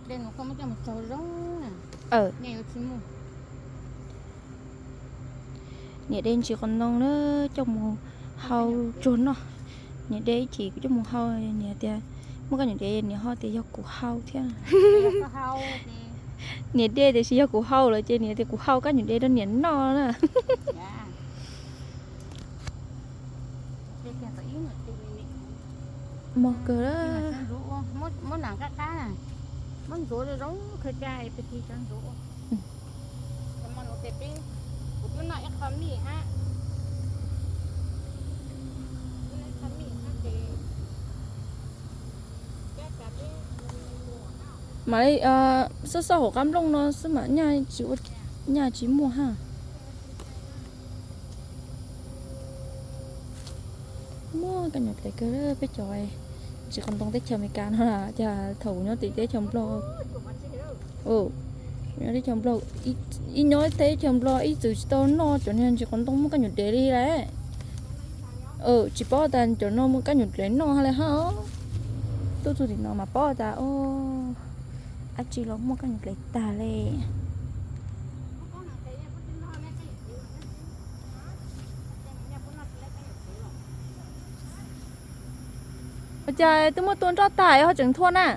Niam de ntsis qos ntoo na coj mus hau tsuag noj. Niam de ib chim kuv coj mus hau, niam tias muaj kab nyuam dev, niam ho tias yog kuv hau thiab. Niam de tias tsis yog kuv hau lawm ces niam tias kuv hau kab nyuam dev rau niam noj na. Mos kawg. Mam li xauj xauj hauv qab nplooj no xwb mas nyaj tsis muaj hab. Muaj kab nyuam dlev kawg peb cov ntsis qos ntoo teb chaws Amelikas no, cas thaum kuv nyob tim teb chaws Nplog, nyob teb chaws Nplog, ib nyob teb chaws Nplog ib txwm tsis tau noj cov niag ntsis qos ntoo muaj kab nyuam dlev li lawm. Tsis paub tas cov no muaj kab nyuam dlev noj hab li hab. Tuaj txug tim no mas paub tas dab tsi los muaj kab nyuam dlev tag li. Ua cas twb muab tua nroj tag ho tseem thua na?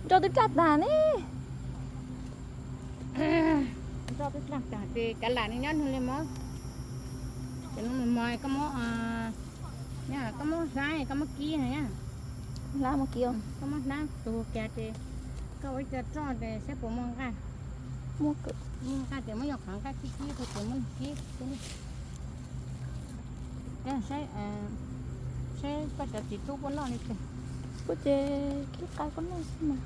Nroj twb raj tag ne. Nroj twb raj tag ces kav lam nws nyob nws li mog. Ces no mus mos koj muab, koj muab hlab, koj muab kib no, koj muab hlab tus kiag ces koj ua ib co roj ces saib puas muaj nqaj. Muaj nqaj ces muab yog qhov nqaj kib kib rau ces muab kib. Saib koj cov txiv tub puab noj li cas. Puab ces kib qai puab noj xwb mas.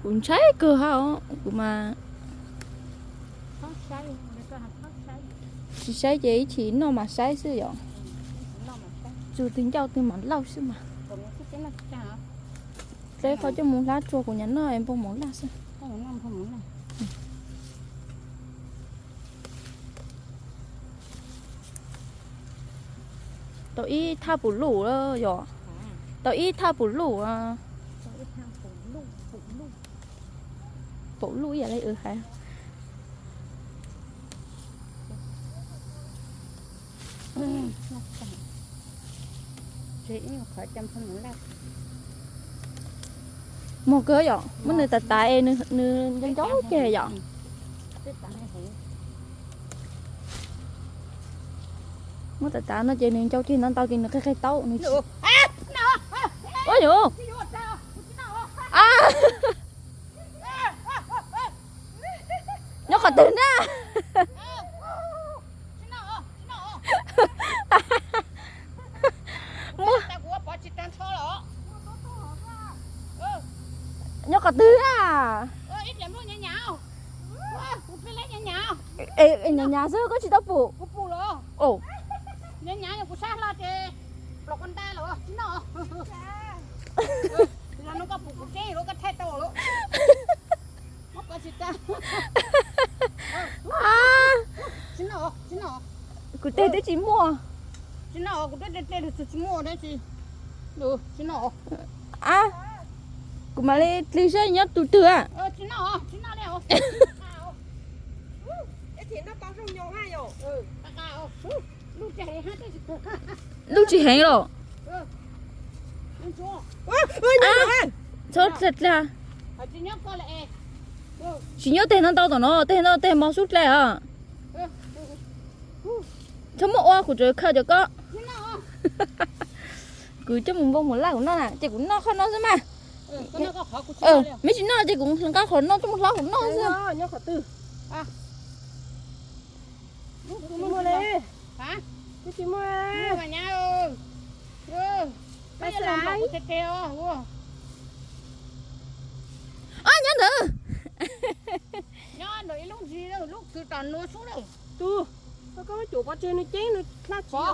Kuv ntshai kawg hab, kuv mas tsis saib ces ib chim noj mas saib xwb yom. Tsuas twg ncauj twg mam lauj xwb mas. Saib qhov coj mus hlab tsuag kuv nyam noj es npau mov laj xwb. Tau ib thaj pum luj yom. Tau ib thaj pum luj. Pum luj ib yam li hais. Muag kawg yom, muab nws tav tav es nws ncau ncau kiag yom. Muab tav tav no ces nws ncau kiag ntau ntau ces nws qig qig taub nws tsis. Ua yuv. Nyob qhov twg na? Nyob qhov twg na? Nyav nyav xwb koj tsis tau pum. Kuv tes twb tsis muaj. A, kuv mam li dlig saib nyob tus twg a. Lub tsis heev los? Txhob dlig dlig. Tsis nyob teg no ntau tom no, teg no teg mos sub dlej os. Txhob muab ua, kuv tseem khaws cov ko. Kuv coj mus npau mus laj kuv noj na, ces kuv noj qhov no xwb mas. Meb tsis noj ces kuv nqa qhov no coj mus hlab kuv noj xwb. Nyob ntawd. Nyob ntawm ib lub ntsis, lub kws tom nuav xub lawm. Tus, koj muab cuam pov tseg nws ceeb nws dab tsi os.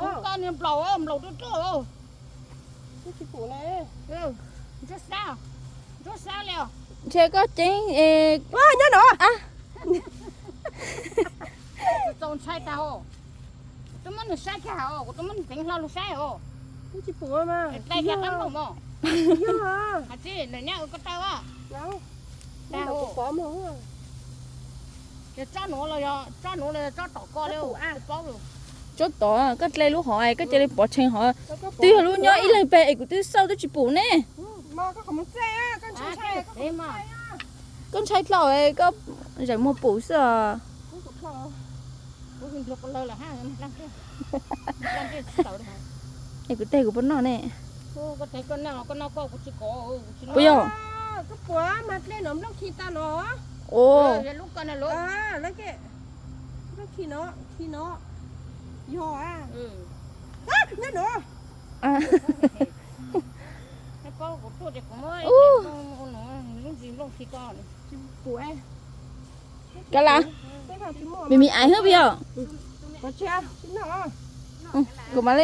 Nplaum, nplaum rau rau. Ntshe koj ceeb. Nyob no. Txaus ntshai tag os. Kuv twb muab nws saib tag os, kuv twb muab nws teev hlo lug saib os. Tsis pum mas. Yog, yog. Hais tsis, nws nyab ua koj taw a. Tsob nuav los yog, tsob nuav los yog tsob tom koj li. Tsob tom, koj dle lub hov, koj cia li pov tshee hov. Twb yog lub nyob ib leeg pem es kuv twb xauj twb tsis pum ne. Koj ntshai dlhau, koj zaum muag pum xwb os. Es kuv teg kuv puas noj ne? Puas yog? Kav las, me me aiv hwb puas yog? Kuv mam